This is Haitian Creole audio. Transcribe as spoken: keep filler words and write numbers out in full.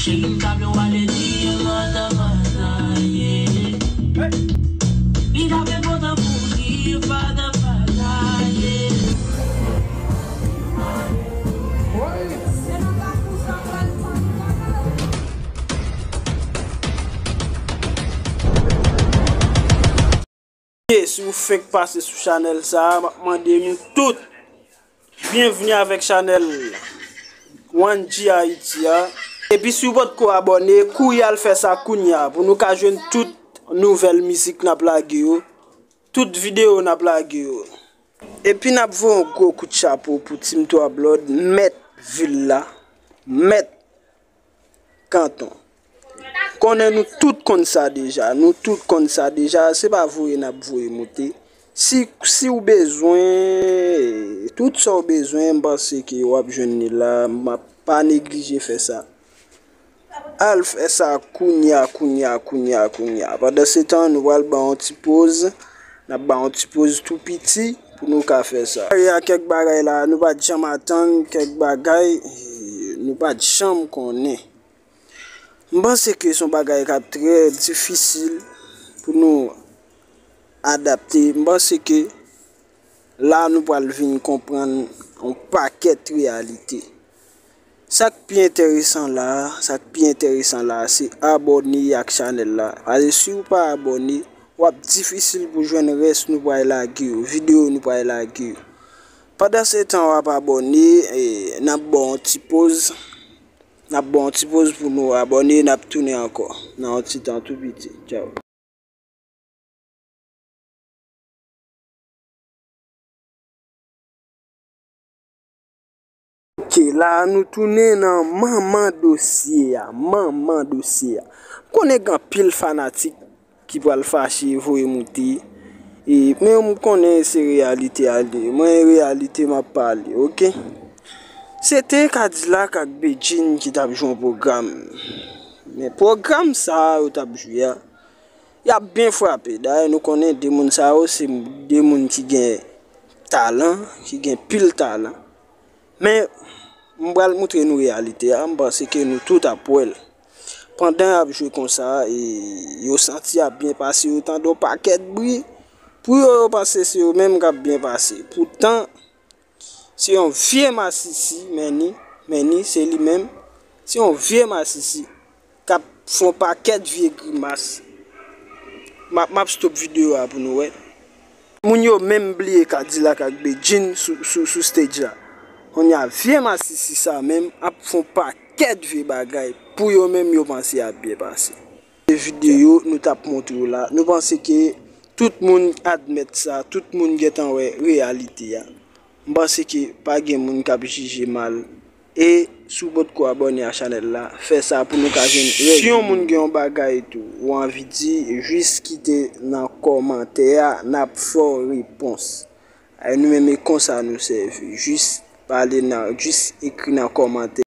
Cheri m t ap yon wale di yon manda manda, yeah. Li t ap enpòtan pou li fada fada, yeah. Ye, si w fenk pase sou chanèl sa a, m ap mande nou tout byenvni avèk chanèl One G Haiti a. Epi si w potko abòne, kouri al fè sa kounye a pou nou ka jwenn tout nouvèl mizik n ap lage yo, tout videyo n ap lage yo. Epi n ap voye yon gwo kout chapo pou Team Twa Blood, mèt vil la, mèt kanton. Konnen nou tout konn sa deja, nou tout konn sa deja, se pa voye n ap voye moute. Si, si w bezwen, tout sa w bezwen, m panse ke w ap jwenn li la, m ap pa neglije fè sa. Al fè sa kounye a, kounye a, kounye a, kounye a. Pandansetan, nou pral ba yon ti poz. N ap ba yon ti poz tou piti pou nou ka fè sa. Gen kèk bagay la, nou pa t janm atann, kèk bagay, eh, nou pa t janm konnen. M panse ke se yon bagay k ap trè difisil pou nou adapte. M panse ke la nou pral vin konprann yon pakèt reyalite. Sa k pi enteresan la a, sa k pi enteresan la a, se abòne ak chanèl la. Paske si w pa abòne, w ap difisil pou jwenn rès nou pral lage yo, videyo nou pral lage yo. Pandansetan w ap abòne, e, n ap ba w yon ti poz. N ap ba w yon ti poz pou nou abòne, n ap tounen ankò nan yon ti tan tou piti. Tchaw. Ok, la a nou tounen nan manman dosye a, manman dosye a. M konnen gen anpil fanatik ki pral fache, voye moute. E, men m konnen se reyalite a li ye. Mwen, reyalite m ap pale, ok? Se te Kadilak ak Bedjine ki t ap jwe yon pwogram. Men pwogram sa a yo t ap jwe a, y ap byen frape. Dayè, nou konnen de moun sa yo, se de moun ki gen talan, ki gen pil talan. Men, m pral moutre nou reyalite a, m panse ke nou tout ap wè l. Pandan y ap jwe konsa, e, yo santi y ap byen pase, yo tande yon pakèt bri. Pou yo, yo panse se yo menm k ap byen pase. Poutan, se yon vye masisi, men ni, men ni, se li menm. Se yon vye masisi k ap fè yon pakèt vye grimas. M ap, m ap stop videyo a pou nou wè. Moun yo menm bliye Kadilak ak Bedjine sou, sou, sou stage la. Kounye a, vye masisi sa menm ap fè yon pakèt vye bagay. Pou yo menm, yo panse y ap byen pase. Se videyo nou t ap montre w la. Nou panse ke tout moun admèt sa, tout moun gentan wè reyalite a. M panse ke pa gen moun k ap jije mal. E si w potko abòne a chanèl la, fè sa pou nou ka jwenn rès. Si yon moun gen yon bagay tou, ou anvi di, jis kite nan kòmantè a, n ap fè w repons. Ay, nou menm e konsa nou sèvi. Jis pale nan, jis ekri nan kòmantè.